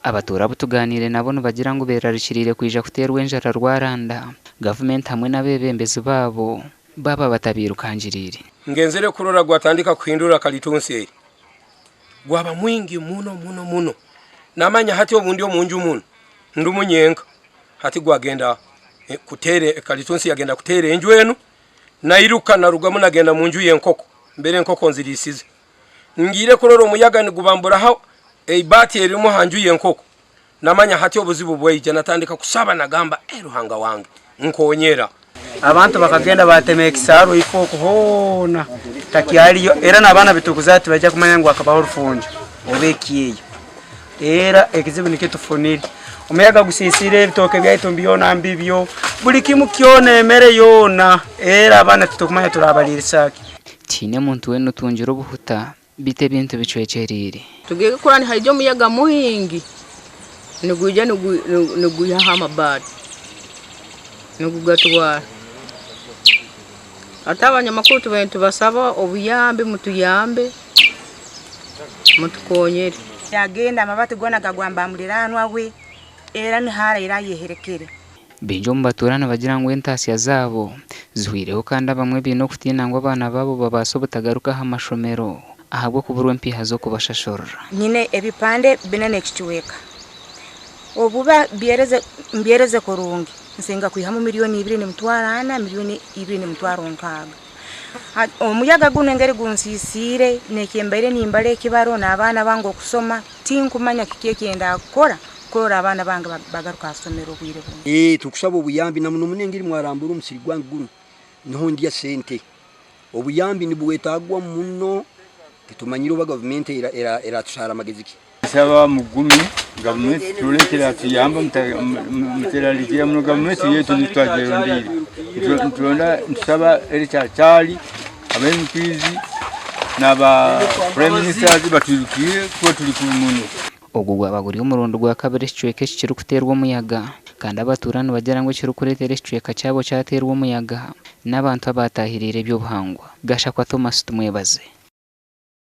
Abatuura abu tugaaniire nabo nibagira ngu beerarikiriire kwija kuteerwa enjara rwaranda, gavumenti hamwe n'abeebembezi baabo baaba batabiirukangiriire. Ngenzere kurora gwatandika kuhindura kalitunsi eri, gwaba mwingi muno muno muno. Namanya hati obu ndi omu nju munu ndumu nyenka, hati gwagenda kuteera kalitunsi yagenda kuteera enju enu, nairuka narugamu nagenda mu nju y'enkoko mbere enkoko nziriisize. Ngiire kurora omuyaga nigubamburaho eibaati eririmu aha nju y'enkoko, namanya hati obuzibu bwaija, natandika kusaba nagamba, Ai Ruhanga wange, nkonyera. Abantu bakagenda batema ekisaaru ifo oku hoona takyaliyo era n'abaana bitukuzaara tibaija kumanya ngu hakabaho orufunjo oba ekyeya. Era ekizibu nikyo tufunire. Omuyaga gusiisire ebitooke byaitu byona mbibyo, buli kimu kyona emere yoona era abaana titukumanya turabaliirisa ki. Tihaine muntu weena otungire obuhuta, beitu ebintu bicwekyereire. Tugiire kurora nihaija omuyaga mwingi nigwija nigwihaho amabaati nigugatwara. Hati abanyamakuru tubaire nitubasaba obuyambi mutuyambe mutukonyere. Yagenda amabati goona gagwa mba muliraanwa we era niho araire ayeherekere. Baingi omu batuura nibagira ngu entaasya zaabo zihweireho kandi abamwe baine okutiina ngu abaana baabo babaase obutagaruka aha mashomero ahabw'okuburwa empiiha z'okubashashurira. Nyine ebipande bina n'ekicweka. Obuba mbyereze kurungi nsinga kwihamu milioni ibiri n'emitwaro ana, milioni ibiri n'emitwaro nkaaga. Omuyaga gunu engeri gunsisiire n'ekyembaire nimbara ekibaro n'abaana bange okusoma, tinkumanya kiki eki ndakora kurora abaana bange bagaruka ha somero obwire bunu. Tukusaba obuyambi na muno muno engeri mwarambura omusiri gwange gunu niho ndya sente. Obuyambi nibwetagwa muno titumanyire oba gavumenti eratusara magezi ki. Nsaba mugume gavumenti turole eki eratuyamba muterarikirira muno gavumenti yaitu niitwe twagyerondeire. Nituronda nitusaba ekyachari aba MPs naba prime ministers batwirukirire kuba turi kubi muno. Ogu gwaba guri omurundi gwa kabiri ekicweka eki kirikuteerwa omuyaga kandi abatuura nibagira ngu ekirikureetera ekicweka kyabo kyateerwa omuyaga n'abantu abaataahiriire eby'obuhangwa. Gashakwa Thomas Tumwebaze.